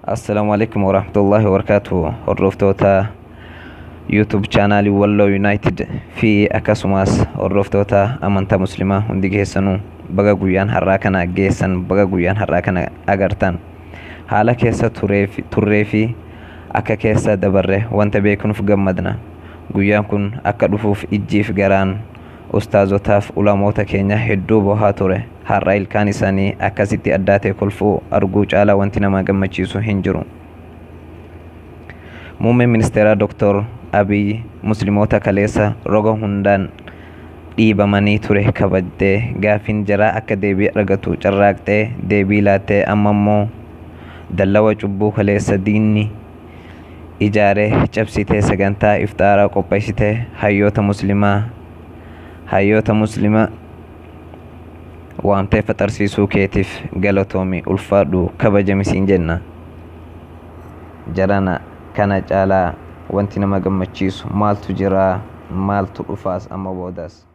Assalaamu alaikum warahmatullahi wabarakatuh. Hordoftoota YouTube chaanaalii Walloo United fi akkasumas hordoftoota amantaa muslimaa hundi keessanuu baga guyyaan har'aa kana geessan, baga guyyaan har'aa kana agartan. Haala keessa turree fi akka keessa dabarre wanta beeknuuf gammadna. Guyyaan kun akka dhufuuf ijjiif garaan ustaazotaaf ulamoota keenya hedduu bohaa ture. Har'a ilkaan isaanii akkasitti addaatee kolfuu arguu caalaa wanti nama gammachiisu hin jiru. Muummeen ministeeraa Dr. Abiy Musliimoota kaleessa roga hundaan dhiibamanii ture kabajjee, gaafiin jaraa akka deebii argatu carraaqxee deebii laattee, amma immoo dallawa cubbuu kaleessa diinni ijaaree cabsitee sagantaa iftaaraa qopheessitee hayyoota muslimaa waamtee faxarsiisuu keetiif galatoomi, ulfaadhu, kabajami siin jenna. Jarana, kana caalaa wanti nama gammachiisu maaltu jiraa? Maaltu dhufaas amma boodas?